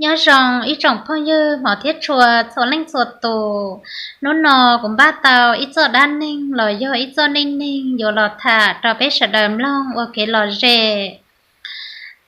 Nyob zoo ib tsoom phooj ywg hmov thiab tshua txhua leej txhua tus. Hnub no kuv npaj tau ib txoj dab neeg los yog ib txoj neej neeg yuav los tham rau peb sawv daws mloog ua kev lom zem.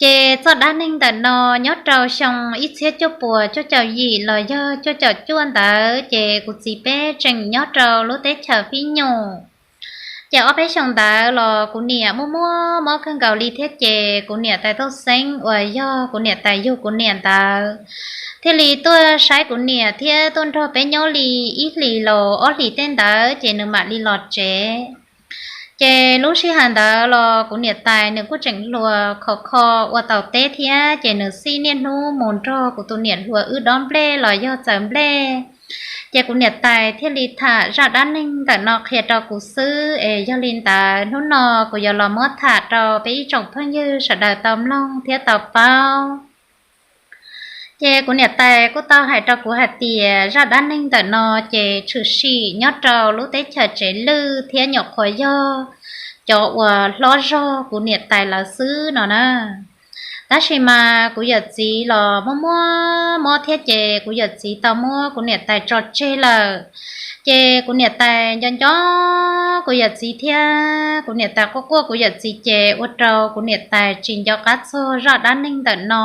Ces txoj dab neeg ntawm no nyob rau xyoo ib txhiab cuaj puas cuaj caum yim los yog cuaj caum cuaj ntawd, ces kuv txiv peb tseem nyob rau lub teb chaws Fib Nyum. Ces ob peb xyoos ntawd los kuv niam muaj muaj mob kawg nkaus li thiab, ces kuv niam tais Tooj Xeeb uas yog kuv niam tais yug kuv niam ntawd thiaj li tuaj saib kuv niam thiab tuaj nrog peb nyob li ib hlis los ob hlis tej ntawd ces nws mam li los tsev. Ces lub sij hawm ntawd los kuv niam tais nws kuj tseem hluas khov kho ua taus teb thiab, ces nws xij niaj hnub mus nrog kuv tus niam hluas wb dob nplej los yog txawv nplej. Ces kuv niam tais thiaj li tham zaj dab neeg ntawm no qhia rau kuv xwb, es yog li ntawd hnub no kuv yuav los muab tham rau peb ib tsoom phooj ywg sawv daws tau mloog thiab tau paub. Ces kuv niam tais kuj tau hais rau kuv hais tias zaj dab neeg ntawm no ces tshwm sim nyob rau lub teb chaws tsev lwj thiab nyuam qhuav yog cov uas hlob zog kuv niam tais lawv xwb no na. Tab sis mas kuv yawm txiv los muaj muaj mob thiab, ces kuv yawm txiv tau muab kuv niam tais tso tseg lawm. Ces kuv niam tais nco nco kuv yawm txiv thiab kuv niam tais quaj quaj kuv yawm txiv, ces ua rau kuv niam tais tsis nco qab txog zaj dab neeg ntawm no.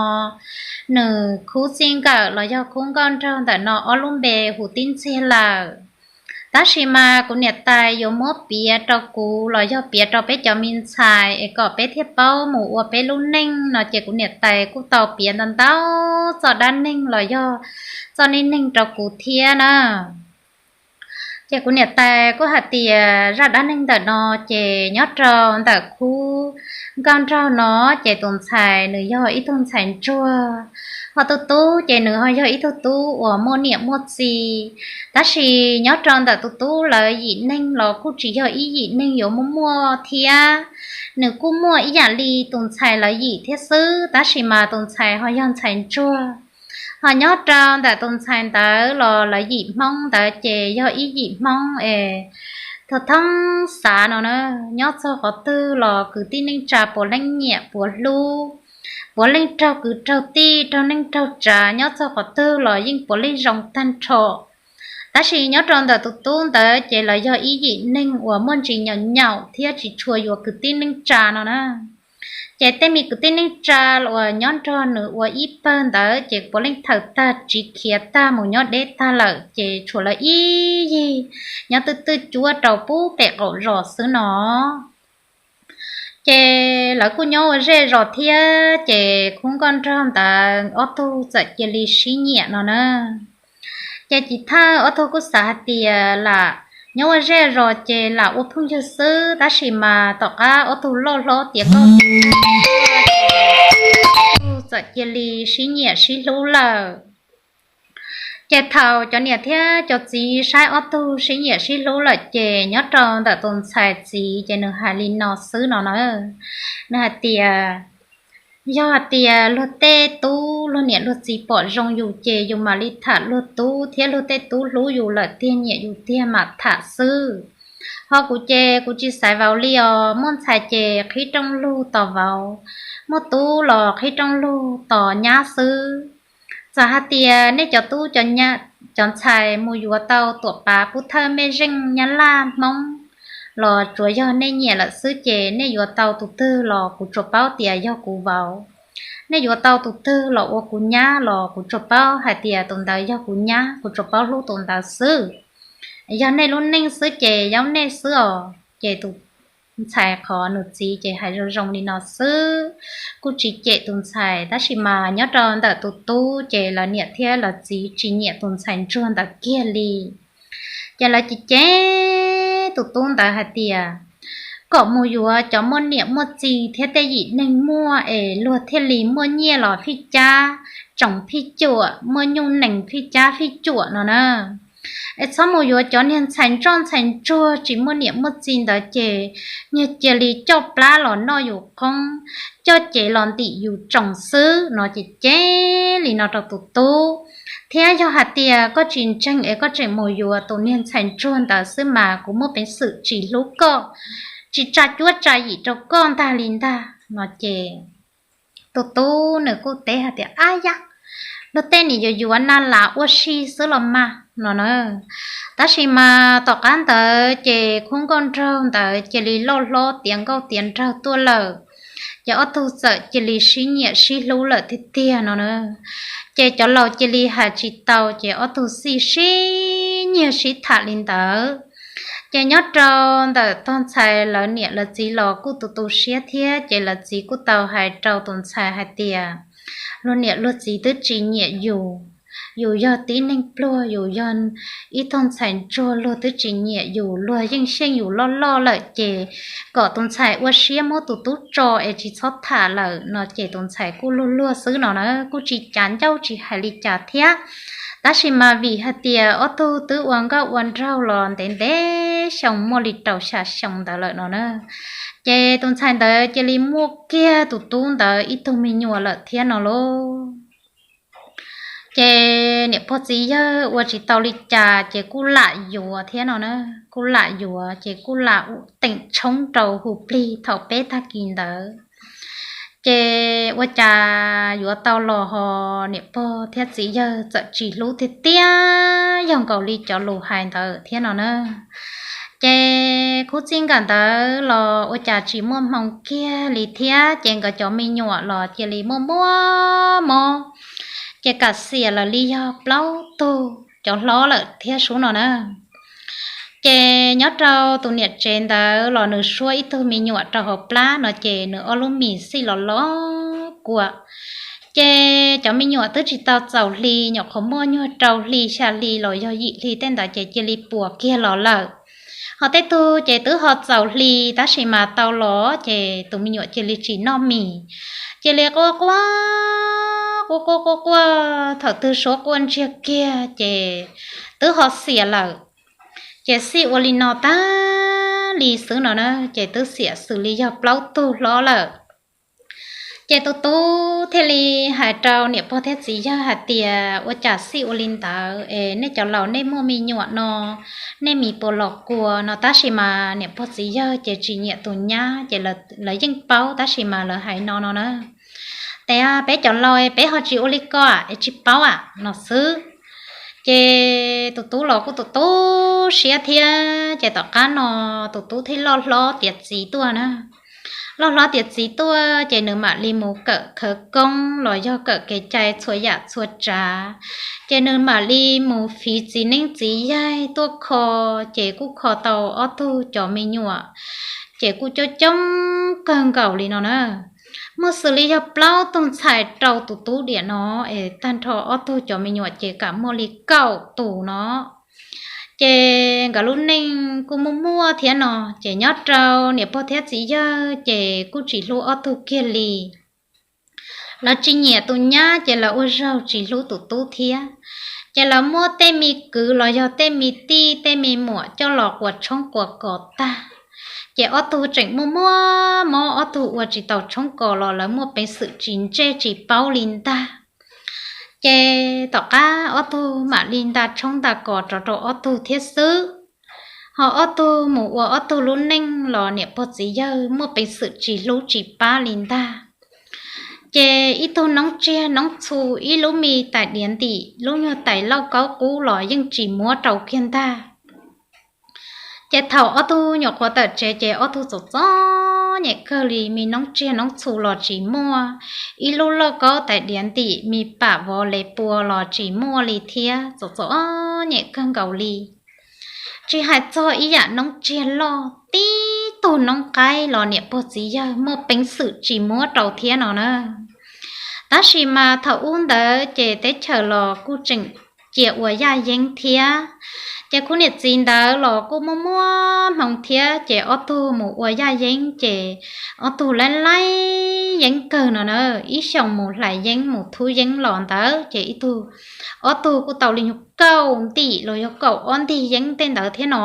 Nws khub txij nkawm los yog khub nkauj nraug ntawm no ob lub npe hu tib ntxiag lawm. Tab sis mas kuv niam tais yuav muab piav rau kuv los yog piav rau peb cov me ntxhais es kom peb thiaj paub mus ua peb lub neej no, ces kuv niam tais kuj tau piav ntau ntau txoj dab neeg los yog txoj neej neeg rau kuv thiab na. Ces kuv niam tais kuj hais tias zaj dab neeg ntawm no ces nyob rau ntawm khub nkauj nraug no, ces tus ntxhais nws yog ib tug ntxhais ntsuag, ho tus tub ces nws ho yog ib tug tub uas muaj niam muaj txiv. Tab sis nyob rau ntawm tus tub lawv yim neeg los kuj tsis yog ib yim neeg yuav muaj muaj thiab. Nws kuj muaj ib yam li tus ntxhais lawv yim thiab xwb, tab sis mas tus ntxhais ho yog ntxhais ntsuag. Ho nyob rau ntawm tus ntxhais ntawd los lawv yim Hmoob ntawd ces yog ib yim Hmoob es thov thoob xav no na, nyob txog qhov twg los kwv tij neej tsa puav leej nyiam puav hlub, puav leej raug kwv raug tij raug neej raug tsav, nyob txog qhov twg los yeej puav leej zoo tag nrho. Tab sis nyob rau ntawm tus tub ntawd ces lawv yog ib yim neeg uas muaj ntsis nyaum nyaum thiab tsis tshua yuav kwv tij neej tsa no na. Ces tej me kwv tij neej tsa uas nyob nrog nws ua ib pawg ntawd ces puav leej thawm tag tsiv khiav tag mus nyob deb tag lawm, ces tshuav lawv ib yig nyob twj twj cuab rau pub pem qaum zos xwb no. Ces lawv kuj nyob ua zej zos thiab, ces khub nkauj nraug ntawd ob tug txawm cia li sib nyiam no na. Ces chiv thawj ob tug kuj xav hais tias lam nyob ua zej zos ces lam ua phooj ywg xwb, tab sis mas tom qab ob tug loj hlob tiav koj tug txawm cia li sib nyiam sib hlub lawm. Ces thaum cov niam thiab cov txiv saib ob tug sib nyiam sib hlub lawm ces nyob rau ntawm tus ntxhais txiv ces nws hais li no xwb no na. Nws hais tias, yog hais tias luag tej tub luag niam luag txiv pom zoo yus ces yus mam li tham luag tub, thiab luag tej tub hlub yus lawm tiag nyiam yus tiag mam tham xwb. Ho kuv ces kuv tsis xaiv vauv li os, muaj ntxhais ces qhib rooj lug tos vauv, muaj tub los qhib rooj lug tos nyab xwb. Txawm hais tias nej cov tub cov ntxhais mus yuav tau tuam pav pub thawj mej zeej nyab laj hmoob los tsuav yog nej nyiam lawm xwb ces nej yuav tau tus twg los kuv tsuas paub tias yog kuv vauv. Nej yuav tau tus twg los ua kuv nyab los kuv tsuas paub hais tias tus ntawd yog kuv nyab, kuv tsuas paub hlub tus ntawd xwb. Yog nej lub neej xwb ces yaub nej xwb os. Ces tus ntxhais qhov nws txiv ces hais zoo zoo li no xwb, kuj tsis cem tus ntxhais, tab sis mas nyob rau ntawm tus tub ces lawv niam thiab lawv txiv tsis nyiam tus ntxhais ntsuag ntawd kiag li. Ces lawv cem cem tus tub ntawd hais tias, kom mus yuav cov muaj niam muaj txiv thiab tej yim neeg muaj es luag thiaj li muaj nyiaj los fij cab, tsoom fij cuam, muaj nyuj nees fij cab fij cuam no na. Es txhob mus yuav cov niag ntxhais ntsoj ntxhais ntsuag tsis muaj niam muaj txiv ntawd ces niag cia li coj plab los noj yus qoob, coj cev los ntim yus tsoos xwb no. Ces cem li no rau tus tub, thiab yog hais tias koj tsis ntseeg es koj tseem mus yuav tus niag ntxhais ntsuag ntawd xwb mas kuv muaj peev xwm tsis hlub koj, tsis tsa cuab tsa yim rau koj ntag li ntag no. Ces tus tub nws kuj teb hais tias, ab yab, luag tej nim yuav yuav naj las ua si xwb los mas no na. Tab sis mas tom qab ntawd ces khub nkauj nraug ntawd cia li loj hlob tiav nkauj tiav nraug tuaj lawm, ces ob tug txawm cia li sib nyiam sib hlub lawm tiag tiag no na. Ces cov laus cia li hais tsis tau, ces ob tug xij sib nyiag sib tham li ntawd. Ces nyob rau ntawm tog ntxhais lawv niam lawv txiv los kuj tu tu siab thiab, ces lawv txiv kuj tau hais rau tus ntxhais hais tias, luag niam luag txiv twb tsis nyiam yus, yus yog tib neeg pluag, yus yog ib tug ntxhais ntsuag, luag twb tsis nyiam yus, luag yeej xyeej yus loj loj lawm, ces kom tus ntxhais ua siab muab tus tub tso es tsis txhob tham lawm no, ces tus ntxhais kuj luag luag xwb no na, kuj tsis cav ncauj tsis hais li cas thiab. Tab sis mas vim hais tias ob tug twb ua nkauj ua nraug los ntev ntev xyoo, muaj li rau xya xyoo ntawd lawm no na, ces tus ntxhais ntawd cia li muaj kiag tus tub ntawd ib tug me nyuam lawm thiab no lauj. Ces niam pog txiv yawg ua tsis tau li cas ces kuj lam yuav thiab no na, kuj lam yuav ces kuj lam teem tshoob rau hu plig thaum peb tag kis ntawd. Ces ua cas yuav tau los ho niam pog thiab txiv yawg txawm tsis hlub tiag tiag, yog nkaus li cov lus hais ntawd thiab no na. Ces khub txij nkawm ntawd los ua cas tsis muaj hmoo kiag li thiab, ces nkawd cov me nyuam los cia li muaj muaj mob, ces kam xiam lawv li yog plaub tug cov hlob lawm thiab sub no na. Ces nyob rau tus niam tsev ntawd los nws suab ib tug me nyuam rau hauv plab no, ces nws ob lub mis xij los los kua. Ces cov me nyuam twb tsis tau txaus hli, nyuam qhuav muaj nyuag rau hli xya hli los yog yim hli tej ntawd ces cia li puas kiag los lawm. Ho tej tug ces twb ho txaus hli tab sis mas tau los ces tus me nyuam cia li tsis noj mis, cia li quaj quaj quaj quaj quaj quaj, thaum twg suab quaj ntsiag kiag ces twb ho xiam lawm. Ces xij ua li no tag li xwb no na, ces twb xiam xws li yog plaub tug hlob lawm. Ces tus tub thiaj li hais rau niam pog thiab txiv yawg hais tias, ua cas xij ua li ntawd es nej cov laus nej muaj me nyuam no, nej mis puas los kua no, tab sis mas niam pog txiv yawg ces tsis nyiam tus nyab, ces lawv yeej paub tab sis mas lawv hais no no na, tias peb cov laus peb ho tsis ua li ko es tsis paub am no xwb. Ces tus tub los kuj tu tu siab thiab, ces tom qab no tus tub thiaj loj hlob tiav txiv tuaj na. Loj hlob tiav txiv tuaj ces nws mam li mus kawm khawv koob los yog kawm kev cai txhua yam txhua tsav, ces nws mam li mus fiv txiv neeb txiv yaig tuaj kho, ces kuj kho tau ob tug cov me nyuam, ces kuj coob coob kawg nkaus li no na. Muaj xws li yog plaub tug ntxhais rau tus tub diam no, es tag nrho ob tug cov me nyuam ces kam muaj li kaum tus no. Ces nkawd lub neej kuj muaj muaj thiab no, ces nyob rau niam pog thiab txiv yawg ces kuj tsis hlub ob tug kiag li. Lawv tsis nyiam tus nyab ces lawv ua zaug tsis hlub tus tub thiab. Ces lawv muab tej me kwv los yog tej me tij tej me muam coj los quas tshoob quas kos tag, ces ob tug tseem muaj muaj mob, ob tug ua tsis tau tshoob kos los lawv muaj peev xwm tsis ntsej tsis paub li ntag. Ces tom qab ob tug mam li nta tshoob nta kos rov rau ob tug thiab xwb. Ho ob tug mus ua ob tug lub neej los niam pog txiv yawg muaj peev xwm tsis hlub tsis pab li ntag. Ces ib tug noob tsiag noob txhu, ib lub me tais diav ntim, lub nyuag tais lauj kaub qub los yeej tsis muab rau kiag ntag. Ces thaum ob tug nyuam qhuav tawm tsev ces ob tug txom txom nyem kawg li, me noob tsiag noob txhu los tsis muaj, ib lub lauj kaub tais diav ntim, me pam vov le pua los tsis muaj li thiab, txom txom nyem kawg nkaus li. Tsis hais txog ib yam noob tsiag loj, tib tug noob qaib los niam pog txiv yawg muaj peev xwm tsis muab rau thiab no na. Tab sis mas thaum ub ntawd ces teb chaws los kuj tseem cia ua yaj yeeb thiab. Ces khub niam txiv ntawd los kuj muaj muaj hmoo thiab, ces ob tug mus ua yaj yeeb ces ob tug laib laib yeeb kawg no na, ib xyoos mus hlais yeeb mus thub yeeb los ntawd ces ib tug, ob tug kuj tau li nyuag kaum ntim los yog kaum ob ntig yeeb tej ntawd thiab no.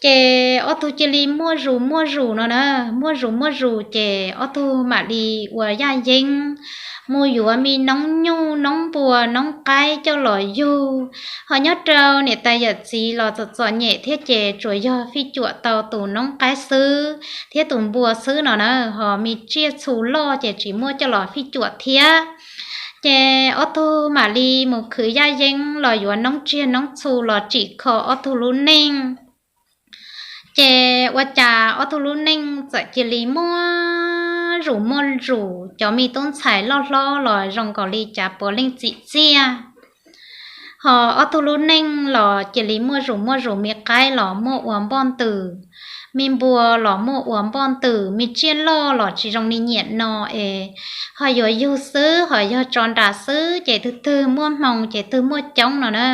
Ces ob tug cia li muaj zus muaj zus no na, muaj zus muaj zus ces ob tug mam li ua yaj yeeb, mus yuav me noob nyuj noob npua noob qaib coj los yug. Ho nyob rau niam tais yawm txiv los txom txom nyem thiab ces tsuas yog fij cuam tau tus noob qaib xwb thiab tus npua xwb no na, ho me tsiaj txhu loj ces tsis muaj coj los fij cuam thiab. Ces ob tug mam li mus khwv yaj yeeb los yuav noob tsiaj noob txhu los tsim kho ob tug lub neej. Ces ua cas ob tug lub neej txawm cia li muaj zuj muaj zus, cov me tub ntxhais loj hlob los zoo nkaus li cas puav leej txim txiaj. Ho ob tug lub neej los cia li muaj zuj muaj zus, me qaib los muaj ua npoj ntws, me npua los muaj ua npoj ntws, me tsiaj loj los tsis zoo li niaj no es ho yuav yug xwb, ho yog tso nras xwb, ces twg twg muaj hmoo ces twg muaj coob no na.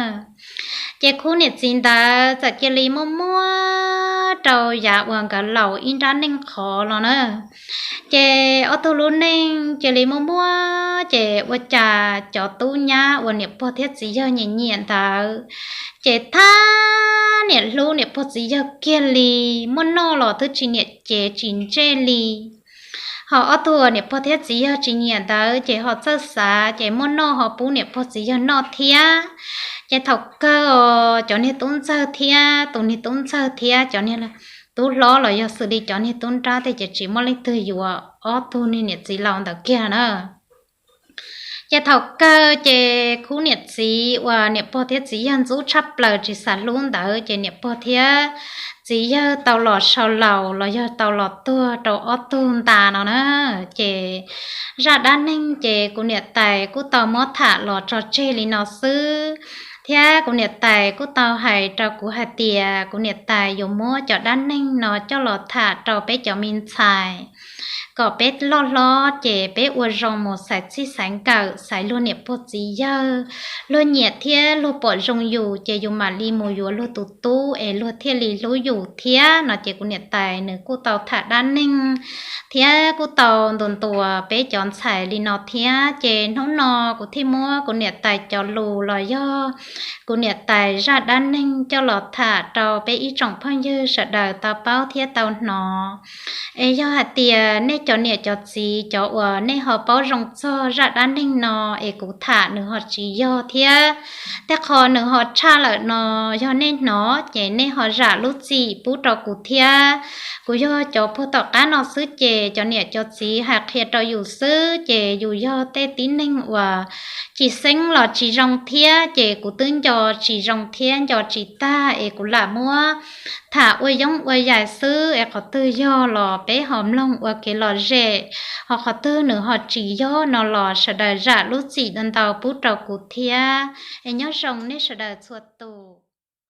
Ces khub niam txiv ntawd txawm cia li muaj muaj rau yav uas nkawd laus ib nrab neej qhov los na. Ces ob tug lub neej cia li muaj muaj, ces ua cas cov tub nyab uas niam pog thiab txiv yawg nyiam nyiam ntawd, ces thab niam hlub niam pog txiv yawg kiag li, muaj noj los twb tsis niam cev tsis ntsej li. Ho ob tug uas niam pog thiab txiv yawg tsis nyiam ntawd ces ho txawj xav, ces muaj noj ho pub niam pog txiv yawg noj thiab. Ces thaum kawg cov niag tub ntxawg thiab tus niag tub ntxawg thiab cov niag tub hlob los yog xws li cov niag tub nrab tej ces tsis muaj leej twg yuav ob tug niag niam txiv laus ntawd kiag na. Ces thaum kawg ces khub niam txiv uas niam pog thiab txiv yawg ntxub tshaj plaws tsis xav hlub ntawd ces niam pog thiab txiv yawg tau los sau laus los yog tau los tuag rau ob tug nta no na. Ces zaj dab neeg ces kuv niam tais kuj tau muab tham los tso tseg li no xwb, thiab kuv niam tais kuj tau hais rau kuv hais tias kuv niam tais yuav muab cov dab neeg no coj los tham rau peb cov me ntxhais kom peb loj hlob ces peb ua zoo mus xaiv txij xaiv nkawm, xaiv luag niam pog txiv yawg, luag nyiam thiab luag pom zoo yus ces yus mam li mus yuav luag tus tub es luag thiaj li hlub yus thiab no. Ces kuv niam tais nws kuj tau tham dab neeg thiab kuj tau ntuas ntuas peb cov ntxhais li no thiab. Ces hnub no kuv thiaj muab kuv niam tais cov lus los yog kuv niam tais zaj dab neeg coj los tham rau peb ib tsoom phooj ywg sawv daws tau paub thiab tau hnov. Es yog hais tias nej cov niam cov txiv cov uas nej ho paub zoo txog zaj dab neeg no es kuv tham nws ho tsis yog thiab tej qho nws ho tshaj lawm no, yog nej hnov ces nej ho zam lub txim pub rau kuv thiab. Kuv yog cov puag tom qab no xwb ces cov niam cov txiv hais qhia rau yus xwb, ces yus yog tej tib neeg uas tsis xeeb los tsis zoo thiab, ces kuv twb nco tsis zoo thiab nco tsis tag es kuv lam muab tham ua yoob ua yaig xwb es qhov twg yog los peb ho mloog ua kev lom zem, ho qhov twg nws ho tsis yog no los sawv daws zam lub txim ntau ntau pub rau kuv thiab. Es nyob zoo nej sawv daws txhua tus.